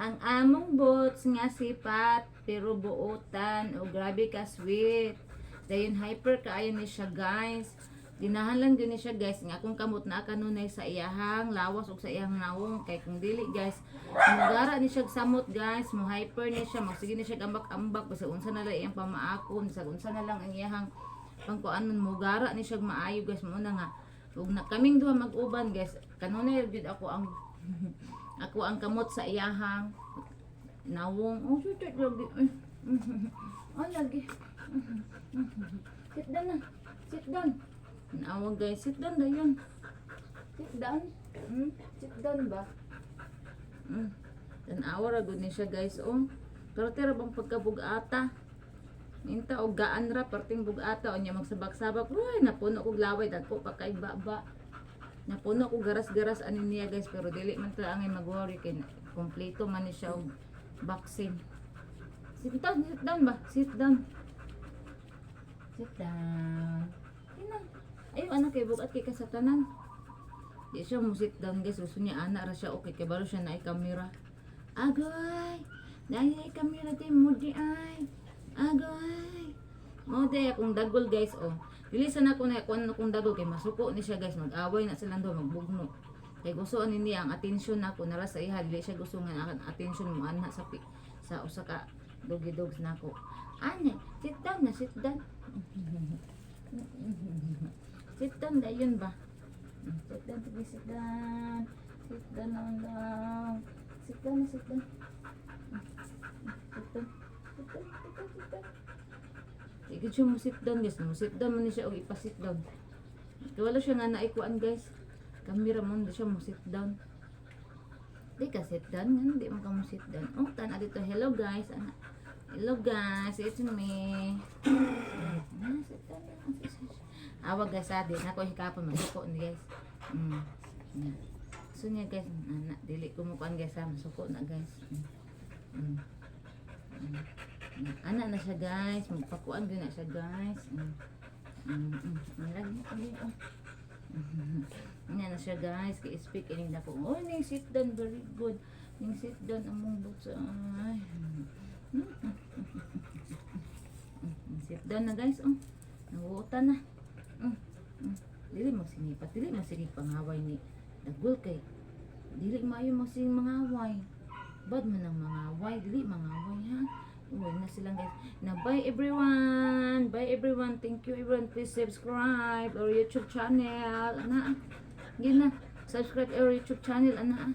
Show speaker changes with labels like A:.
A: Ang among boots nga sipat pero buotan o grabe ka sweet. Dayon hyper kaayo ni siya, guys. Ginahan lang gyud ni siya, guys, nga akong kamot na kanunay sa iyahang lawas ug sa iyahang nawong, kay kung dili, guys, mugara ni siya samot, guys, mo hyper ni siya, magsige ni siya ambak-ambak basta unsa na lang iyang pamaakon, sa unsa na lang ang iyahang pangkuanon, mugara ni siya maayo, guys. Mo na nga ug na kaming duha mag-uban, guys, kanunay gyud ako ang kamot sa iyahang nawong. Oh, shoot, lagi. Oh, lagi. Sit down na. Sit down. Nawag, guys. Sit down dayon. Sit down. Sit down ba? Tanawa ra gud ni siya, guys, oh. Pero tira bang pagkabugata. Minta og gaan ra perting bugata unya magsabak-sabak. Uy, napuno kog laway, dagko pa kay baba. Napuno ko garas-garas ani niya, guys, pero dili man ta angay mag-worry kay kompleto man ni siya og vaccine. Sit down ba? Sit down. Sit down. Ina. Ayo anak, kay bugat kay kasatanan. Di siya mo sit down, guys. Gusto niya ana ra siya, okay, kay balo siya naay kamera. Agoy. Dahil ay kamera di mo di ay. Agoy. Mo di akong dagol, guys, oh. Dili sana ko na kuan akong dagol kay masuko ni siya, guys, mag-away na silang duha, magbugno. Kay gusto ani niya ang attention nako nara sa iha, dili siya gusto nga ang attention mo anha sa usa ka doggy dogs nako. Ane, sit down na, sit down. Sit down dayon ba? Sit down, sige, sit down. Sit down lang lang. Sit down na, sit down. Sit down. Sit down, sit down, sit down. Di siya mo sit down, guys. Mo sit down man ni siya og ipa-sit down. Kaya wala siya nga naikuan, guys. Kamera mo, hindi siya mo sit down. Di ka sit down, nga di man ka mo sit down. Oh, tana dito. Hello, guys. Ana. Hello, guys, it's me. Ah, sit down na. Awag, guys, ah, di na ko hikapon, masuko ni, guys. Yeah. So niya, guys, ana, dili ko mo kuan, guys, ha, masuko na, guys. Ana na siya, guys, magpakuan gyud na siya, guys. Lagi, lagi, oh. Ana na siya, guys, kay speak ining dako. Oh, ning sit down, very good. Ning sit down among boots. Ay. Sit down na, guys, oh. Nanguutan na. Dili magsinipat, dili magsige pangaway ni Dagol kay dili maayo magsige mangaway. Bad man ang mangaway, dili mangaway ha. Uy, na silang, guys. Na bye, everyone. Bye, everyone. Thank you, everyone. Please subscribe our YouTube channel. Ana. Gina. Subscribe our YouTube channel, ana.